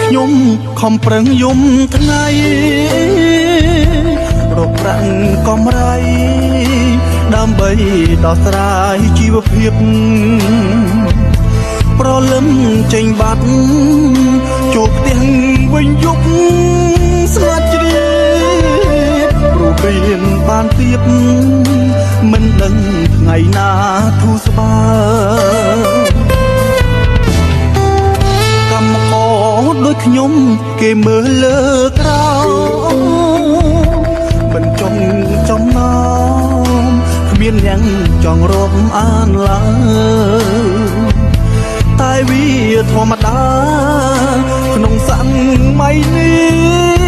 ខ្ញុំខំប្រឹងយំថ្ងៃរកប្រាក់កំរៃដើម្បីដោះស្រាយជីវភាព ប្រលឹមចេញបាត់ចូលផ្ទះវិញយប់ស្ងាត់ជ្រាបព្រោះរៀនបានទៀបមិនដឹងថ្ងៃណាធូរស្បើយកម្មករដូចខ្ញុំគេមើលលើក្រោមមិនចង់ចំណោមគ្មានយ៉ាងចង់រាប់អានឡើយ តែវាធម្មតាក្នុងសម័យនេះ។